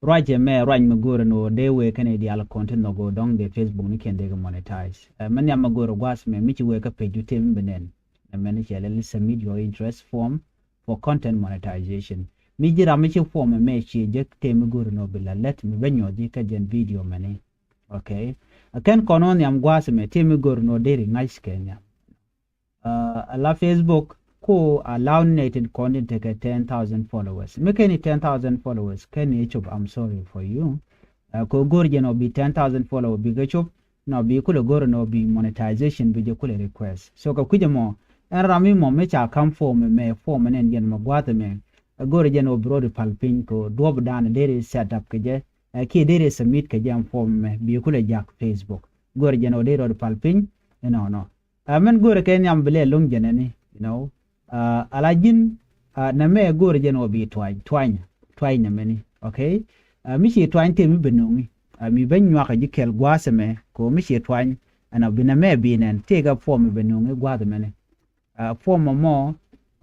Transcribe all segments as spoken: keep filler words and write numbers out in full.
Ruac ɛmɛ, ruac mi go̱o̱rɛ ni ɣöö dee wëë kɛn i̱ diaal kɔn ti nhɔk ɣöö dɔ̱ŋ dee Facebook ni kɛn dee kɛ monetize. Ɛ, mɛn nhiam mi go̱o̱rɛ gua̱a̱th ɛmɛ, mi ci wëë kä page du tëë mi bi nɛn. Ɛ mɛn cɛ lɛl i̱ submit your interest form for content monetization. Mi ji̱ ram mi ci form ɛmɛ ciɛ jek tëë mi go̱o̱rɛ ni ɣöö bi la lät mi bä nyuɔth ji̱ kä jɛn video mɛni. Okay. Ɛ kɛn kɔn ɣöö nhiam gua̱a̱th ɛmɛ tëë mi go̱o̱rɛ ni ɣöö deri ŋa̱c kɛ nhiam. Ɛ, ala Facebook ko allow ni nɛy tin kɔn tin tekɛ ten thousand followers. Mi kɛn i̱ ten thousand followers kɛn i̱ cop, I'm sorry for you. Ɛ, ko go̱o̱r jɛn ɔ bi ten thousand followers bi kɛ cop, nɔ bi kulɛ go̱o̱r nɔ bi monetization bi jɛ kulɛ request. So kɛ kui̱c ɛmɔ, ɛn ram mi mɔ mi ca kam form ɛmɛ, form ɛn ɛn jɛn mɛ gua̱a̱th ɛmɛ. Ɛ go̱o̱r jɛn ɔ bi rɔɔd pal piny ko duɔp dan deri set up kɛ jɛ. Ɛ kiɛ deri submit kɛ jɛ ɛn form ɛmɛ bi kulɛ jak Facebook. Go̱o̱r jɛn ɔ deri rɔɔd pal piny, ɛnɔnɔ. Ɛ mɛn go̱o̱rɛ kɛ nhiam bi lɛ lo̱ŋ jɛn ɛni, you know. Ɛ, ala ji̱n, ɛ, nɛmɛ go̱o̱rɛ jɛn ɣöö bi tuany, tuany, tuany nɛmɛni, okay? Ɛ, mi ci tuany tëë mi bɛ no̱ŋi. Ɛ, mi bä nyuakä ji̱ kɛl gua̱a̱th ɛmɛ, ko mi ci tuany, ɛn ɔ bi nɛmɛ bi nɛn, tëë kɛ form mi bɛ no̱ŋi gua̱a̱th ɛmɛni. Ɛ, form ɛmɔ,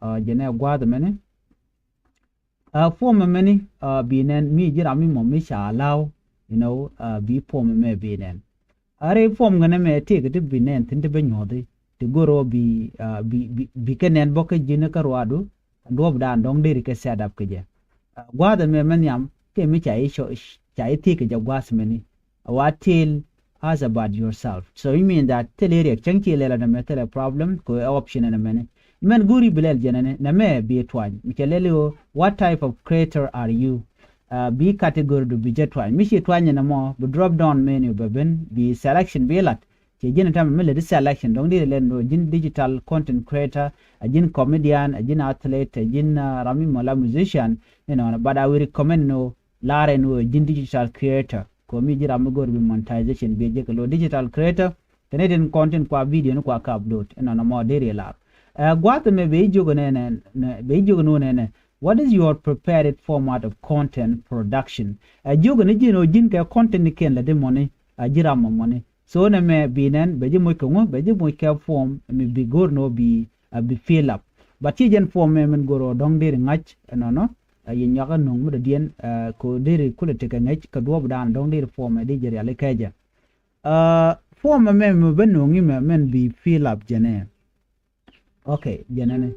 ɛ, jɛn ɛ gua̱a̱th ɛmɛni. Ɛ, form ɛmɛni, ɛ, bi nɛn mi ji̱ ram mi mɔ mi ca allow, you know, ɛ, bi form ɛmɛ bi nɛn. Ɛ rɛy form kɛn ɛmɛ tëëkɛ ti bi nɛn thi̱n ti bä nyuɔ̱thi ti go̱r ɣöö bi, ɛ, bi, bi, bi kɛ nɛn bä kä ji̱n kä ruaadu, duɔ̱ɔ̱p dan dɔ̱ŋ deri kɛ set up kɛ jɛ. Ɛ, gua̱a̱th ɛmɛ mɛ nhiam tëë mi ca i̱ cɔ, ca i̱ thi̱i̱k kɛ jɛ gua̱a̱th ɛmɛni. Ɛ wa tell us about yourself. So you mean that thilɛ riɛk cäŋ ci lɛl ɛn ɛmɛ thilɛ problem kɛ option ɛn ɛmɛni. Mɛn go̱ri bi lɛl jɛn ɛni, nɛmɛ bi tuany. Mi cɛ lɛl i̱ ɣöö, what type of creator are you? Ɛ, bi category du bi jɛ tuany. Mi ci tuany ɛn ɛmɔ, bi drop down menu bɛ ben, bi selection bi lat. Cɛ ji̱n ɛn täämɛ mi lät i̱ selection, dɔ̱ŋ di lɛl ni ɣöö ji̱n digital content creator, ɛ ji̱n comedian, ɛ ji̱n athlete, ɛ ji̱n, ɛ, ram mi mɔ la musician, you know, but I will recommend ni ɣöö lar ɛn ɣöö ji̱n digital creator. Kɛ ɣöö mi ji̱ ram mi go̱r bi monetization bi jek kɛ lo̱ digital creator. Kɛn itin kɔn tin kua video ni kua ka upload. Inɔnɔ mɔ deri lar. Ɛ, gua̱th ɛmɛ bɛ i̱ jiök ɛnɛ, nɛ, nɛ, bɛ i̱ jiök ɛnɛ, nɛ, nɛ. What is your prepared format of content production? Ɛ, jiök ɛnɛ ji̱n ɣöö ji̱n kɛ content ni kɛn lɛ di mɔni, ɛ, ji̱ ram mɔ mɔni. So nɛmɛ bi nɛn, bɛ ji̱ moc kɛ ŋu, bɛ ji̱ moc kɛ form, mi bi go̱r ni ɣöö bi, ɛ, bi fill up. But ci jɛn form mɛ min go̱r ɣöö dɔ̱ŋ deri ŋa̱c, ɛnɔnɔ, ɛ, yɛ nyuak ɛ no̱o̱ŋ mi dɔ̱diɛn, ɛ, kɛ ɣöö deri kulɛ tekɛ ŋäc kɛ duɔ̱ɔ̱p dan dɔ̱ŋ deri form ɛ di jɛ riali kɛ jɛ. Ɛ, form ɛmɛ mi bä no̱o̱ŋ imɛ mɛn bi fill up jɛnɛ. Okay, jɛnɛ ni.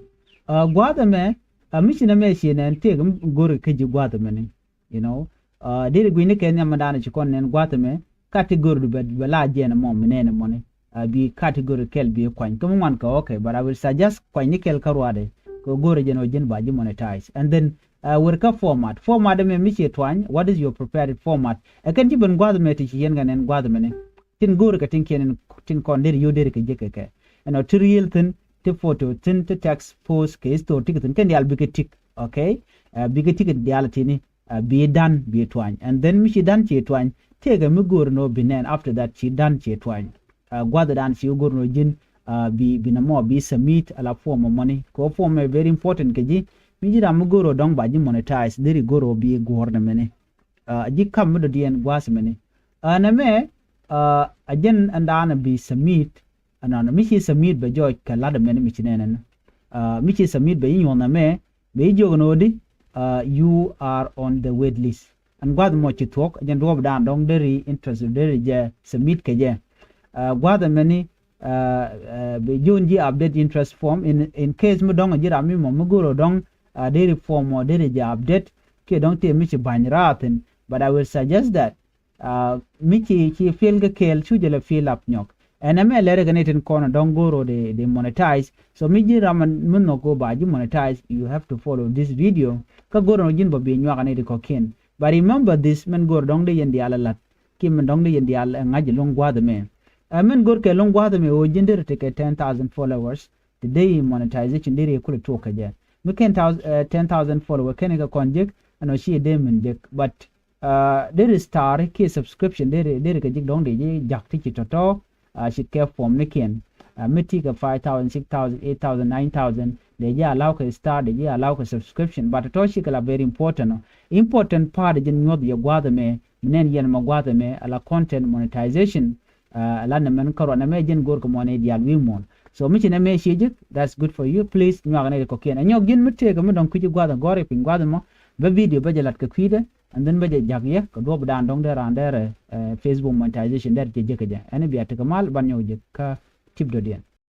Ɛ, gua̱a̱th ɛmɛ, ɛ, mi ci nɛmɛ ci nɛn tëëk mi go̱ri kä ji̱ gua̱a̱th ɛmɛ ni. You know, ɛ, deri gui̱ni kɛ nhiam mi da̱a̱n ci kɔn nɛn gua̱a̱th ɛmɛ, category du bɛ, bɛ la jɛn ɛmɔ mi nɛn ɛmɔ ni. Ɛ, bi category kɛl bi kuany. Kä mi ŋuan kɛ, okay, but I will suggest kuany ni kɛl kä ruaadɛ. Kɛ go̱ri jɛn ɔ ji̱n ba ji̱ monetize. And then, ɛ, wer kä format. Format ɛmɛ mi ci tuany, what is your prepared format? Ɛ kɛn ci ben gua̱a̱th ɛmɛ ti ci yɛn kɛ nɛn gua̱a̱th ɛmɛ ni. Tin go̱o̱ri kɛ tin kiɛn tin kɔn deri yio̱w deri kɛ jek kɛ kɛ. Ɛnɔ ti reel thi̱n, ti photo thi̱n, ti text post kɛ history ti kɛ thi̱n kɛn diaal bikɛ tick, okay? Ɛ, bikɛ tick diaal tini, ɛ, bi dan bi tuany. And then mi ci dan ci tuany, tëëkɛ mi go̱o̱ri nɔ bi nɛn after that ci dan ci tuany. Ɛ, gua̱th dan ci go̱o̱ri nɔ ji̱n, ɛ, bi, bi nɛ mɔ bi submit ala form ɔ mɔni. Kɛ form ɛ very important kɛ ji̱, mi ji̱ ram mi go̱o̱ri ɔ dɔ̱ŋ ba ji̱ monetize, deri go̱o̱ri ɔ bi guɔ̱ɔ̱r nɛ mɛni. Ɛ, ji̱ kam mi dɔ̱diɛn gua̱a̱th mɛni. Ɛ, nɛmɛ, ɛ, a jɛn ɛn daanɛ bi submit, ɛnɔnɔ mi ci submit bɛ jɔɔc kɛ lat ɛmɛni mi ci nɛnɛ ni. Ɛ, mi ci submit bɛ ji̱ nyuɔ̱th nɛmɛ, bɛ ji̱ jiök ɛn ɣöö di, ɛ, you are on the wait list. Ɛn gua̱a̱th mɔ ci thuɔ̱k, a jɛn duɔ̱ɔ̱p dan dɔ̱ŋ deri interest deri jɛ submit kɛ jɛ. Ɛ, gua̱a̱th ɛmɛni, ɛ, ɛ, bɛ ji̱ wun ji̱ update interest form in, in case mi dɔ̱ŋ a ji̱ ram mi mɔ mi go̱o̱r ɔ dɔ̱ŋ, ɛ, deri form ɔ deri jɛ update, kiɛ dɔ̱ŋ tëë mi ci ba̱ny raar thi̱n. But I will suggest that, ɛ, mi ci, ci fill kɛ kɛɛl cu jɛ lɛ fill up nyɔk. Ɛn ɛmɛ lɛrɛ kɛ ni tin kɔn dɔ̱ŋ go̱o̱r ɔ di, di monetize. So mi ji̱ ram mi nhɔk kɛ ɣöö ba ji̱ monetize, you have to follow this video. Kä go̱o̱r ɔ ji̱n bä bi nyuak ni ti kɔ̱kiɛn. But remember this, min go̱o̱r dɔ̱ŋ di yɛn diaal ɛ la̱t. Kiɛ min dɔ̱ŋ di yɛn diaal ɛ ŋa̱c ɛlɔ̱ŋ gua̱a̱th ɛmɛ. Ɛ, min go̱o̱r kɛ ɛlɔ̱ŋ gua̱a̱th ɛmɛ ɣöö ji̱n deri tekɛ ten thousand followers. Ti dee i̱ monetization deri kulɛ tuɔk kɛ jɛ. Mi kɛn thou-, ɛ, ten thousand followers kɛn kɛ kɔn jek, ɛn ɔ ci dee min jek. But, ɛ, deri star kiɛ subscription deri, deri kɛ jek dɔ̱ŋ dee ji̱ jak ti ci tɔ̱tɔ̱, ɛ, ci kɛ form ni kiɛn. Ɛ, mi ti kɛ five thousand, six thousand, eight thousand, nine thousand, dee ji̱ allow kɛ star, dee ji̱ allow kɛ subscription. But tɔ̱tɔ̱ cikɛ la very important ɔ. Important part ji̱n nyuɔ̱th yɛ gua̱a̱th ɛmɛ, mi nɛn yɛn mɛ gua̱a̱th ɛmɛ, ala content monetization. Ɛ, la nɛ mɛn kärɔa nɛ mɛ jɛn go̱o̱r kɛ muɔ̱n i̱ diaal wi̱i̱ muɔ̱ɔ̱n. So mi ci nɛ mɛ cie jek, that's good for you. Please nyuak nɛ kɔ̱kiɛn. Ɛ nyɔk ji̱n mi tëëkɛ mi dɔ̱ŋ kui̱ci gua̱a̱th ɛ gɔ̱r i̱ piny gua̱a̱th ɛmɔ. bä video bä jɛ lat kɛ kui̱dɛ, and then bä jɛ ja̱k yɛ kɛ duɔ̱ɔ̱p dan dɔ̱ŋ dee raan dee rɛ, eh, Facebook monetization dee rɛ jɛ jek kɛ jɛ. Ɛn bia tekɛ mal ban nyɔk jɛ kä tip dɔ̱diɛn.